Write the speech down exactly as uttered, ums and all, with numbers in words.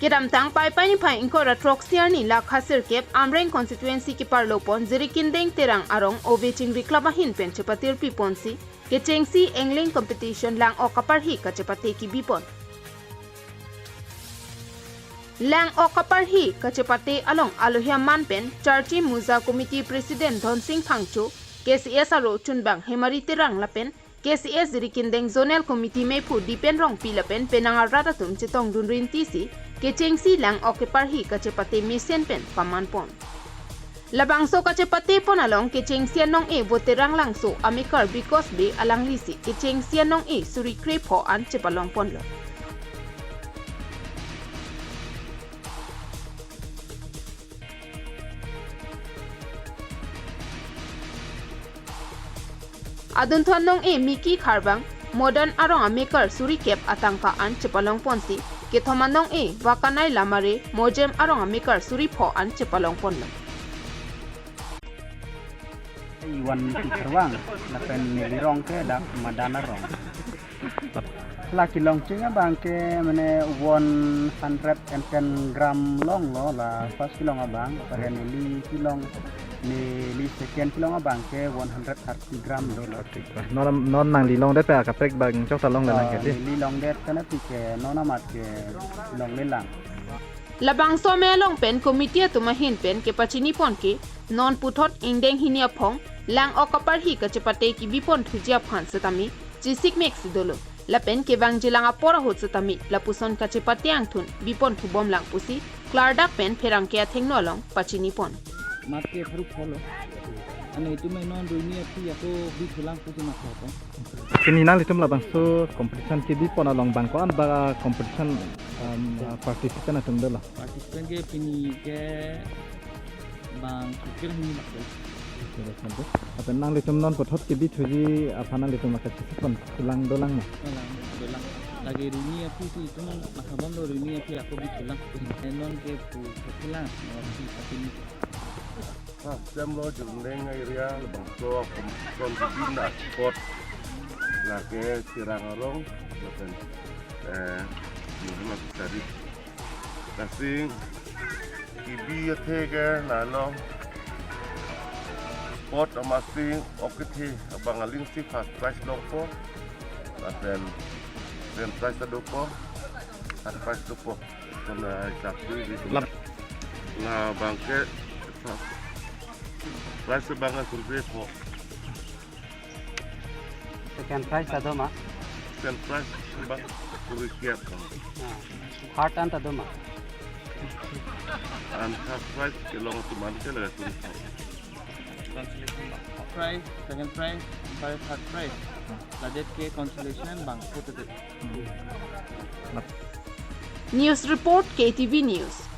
Kedamtang Paipai niphai ingkoi ra throksi arni lakha sirkep Amreng constituency keparlopon Jirikindeng Terang arong ove chingri club ahin pen chepatirpiponsi kechengsi angling competition lang-ok kaparhi kachepate kebipon. Lang-ok kaparhi kachepate along alohi aman pen Charchi Muza Committee President Dhonsing Phangcho, K C S aro chunbang Hemari Terang lapen K C S Jirikindeng Zonal Committee mephu Dipen Rongpi lapen penang arat atum chetongdun rintisi kechengsi lang-ok keparhi kachepate mesen pen pamanpon. Labangso kachepatepon along kechengsi anong-e Voterang Langso amekar Bikos Bey alanglisi kechengsi anong-e suri krepho an chepalongponlo. Adunthu anong-e Miki Kharbang, Modern arong amekar suri kep atangka an chepalongponsi, kethom anong-e Vakanai Lamare, Mojem arong amekar suri pho an chepalongponlo. Iwan Miki Kharbang, lapen neli rong ke dak Madan arong. La kelongcheng abang ke mane one hundred and ten gram longlo, la first kelong abang, pada neli kelong, neli second kelong abang ke one hundred thirty gram dolo. Non, non nangli longdet pen akaprek abang chokta longle lang ke di? Neli longdet pen aphi ke non amat ke longlelang. Labangso amei along pen committee atum ahin pen kepachinipon ke non puthot ingdeng hini aphong lang-ok kaparhi kachepate kebipon thuji aphan setame chesikmek si dolo. Lapen kevangjilang apor ahut setame lapuson kachepate angthun bipon thubomlang pusi klardak pen pherangke athengno along pachinipon. Mat ke pharuk pholo. Ane itum non ruini aphi ako bithulang pusi matha ko. Pini nanglitum labangso competition kebipon along bang ko-an ba competition, um, participant atum dolo? Participant ke pini ke bang sukir hini bak dolo. Sukir hini bak dolo. Lapen nanglitum non puthot kebithuji aphan nanglitum akachesipon thulang dolang ma? Dolang, dolang. Lake ruini aphi si itum mathabomlo, ruini aphi ako bithulang. Non ke pu thulang, non aphi aphi ni. Ha, Jirikindeng area labangso competition kebin a-spot lake Terang arong lapen, eh, Muhammad Sari. Lasi kebi athe ke nalo spot amatsi ok kethe abang alingsi first prize longpo, lapen second prize ta dopo, third prize dopo. Kona hisap si di lap. Labang ke prize abang ke suri krepho. Second prize ta do ma? Second prize abang suri kep. Ah. Third an ta do ma? An third prize kelong atum an ke la suri kep. Consolation prize, second prize, third, third prize. Ladet ke consolation bang putut. News report, K T V News.